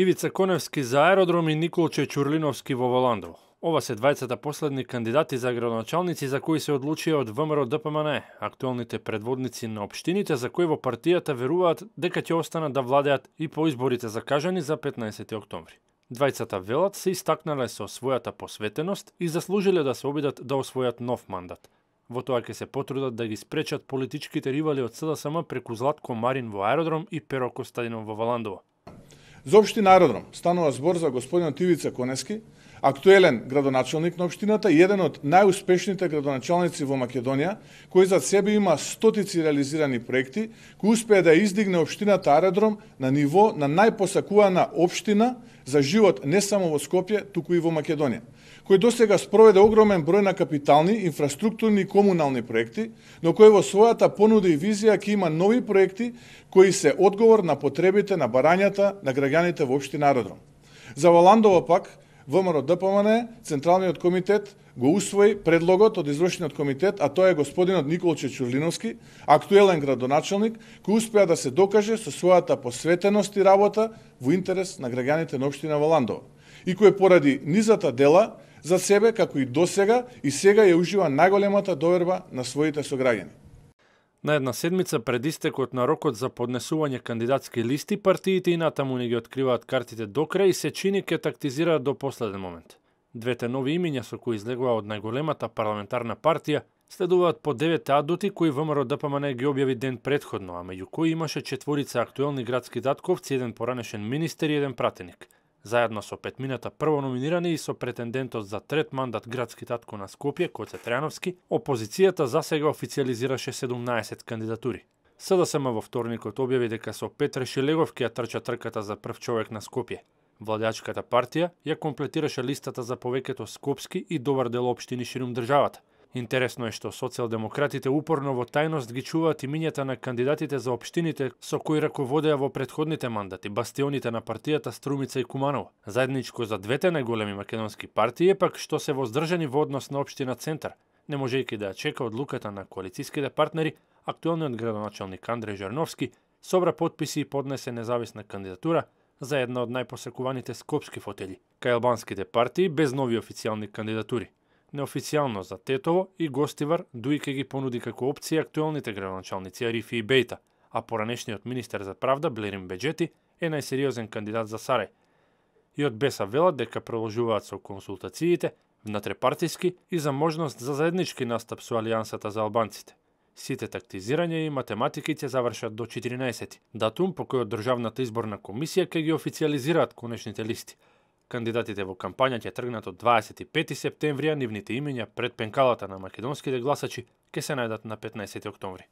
Ивица Коневски за аеродром и Николче Чурлиновски во Воландово. Ова се двајцата последни кандидати за градоначалници за кои се одлучија од ВМРО ДПМН, актуелните предводници на општините за кои во партијата веруваат дека ќе останат да владеат и по изборите закажани за 15 октомври. Двајцата велат се истакнале со својата посветеност и заслужиле да се обидат да освојат нов мандат. Во тоа ќе се потрудат да ги спречат политичките ривали од СДСМ преку Златко Марин во аеродром и Перо Костадинов во Воландово. За општина Аеродром станува збор за господинот Ивица Коневски, актуелен градоначалник на општината и еден од најуспешните градоначалници во Македонија, кој зад себе има стотици реализирани проекти, кој успеа да издигне општината Аеродром на ниво на најпосакувана општина за живот не само во Скопје, туку и во Македонија, кој досега спроведе огромен број на капитални, инфраструктурни и комунални проекти, но кој во својата понуда и визија ќе има нови проекти кои се одговор на потребите на барањата на граѓаните во општина Аеродром. За Воландово пак, ВМРО ДПМН, Централниот комитет го усвои предлогот од извршниот комитет, а тоа е господинот Николче Чурлиновски, актуелен градоначалник, кој успеа да се докаже со својата посветеност и работа во интерес на граѓаните на општина Воландово, и кој поради низата дела за себе, како и досега, и сега ја ужива најголемата доверба на своите сограѓани. На една седмица пред истекот на рокот за поднесување кандидатски листи, партиите и натаму не ги откриваат картите до крај и се чини ке тактизираат до последен момент. Двете нови имиња со кои излегува од најголемата парламентарна партија следуваат по 9 адути кои ВМРО ДПМН ги објави ден претходно, а меѓу кои имаше 4 актуелни градски татковци, еден поранешен министер и еден пратеник. Заедно со петмината прво номинирани и со претендентот за трет мандат градски татко на Скопје, Коце Трајановски, опозицијата засега официализираше 17 кандидатури. СДСМ во вторникот објави дека со Петре Шилегов ќе ја трча трката за прв човек на Скопје. Владеачката партија ја комплетираше листата за повеќето скопски и добар дел општини ширум државата. Интересно е што социјалдемократите упорно во тајност ги чуваат имињата на кандидатите за општините со кои раководеа во претходните мандати, бастионите на партијата Струмица и Куманово. Заедничко за двете најголеми македонски партии е пак што се воздржани во однос на општина Центар, не можејќи да ја чека одлуката на коалицијските партнери. Актуелниот градоначалник Андреј Жарновски собра потписи и поднесе независна кандидатура за една од најпосекуваните скопски фотели, кај албанските партии без нови официјални кандидатури. Неофицијално за Тетово и Гостивар дуи ке ги понуди како опција актуелните градоначалници Арифи и Бејта, а поранешниот министер за правда Блерин Беџети е најсериозен кандидат за Сарај. И од Беса велат дека продолжуваат со консултациите внатрепартиски и за можност за заеднички настап со Алијансата за албанците. Сите тактизирања и математики ќе завршат до 14, датум по кој од Државната изборна комисија ќе ги официализираат конечните листи. Кандидатите во кампања ќе тргнат од 25 септември, а нивните имиња пред пенкалата на македонските гласачи ќе се најдат на 15 октомври.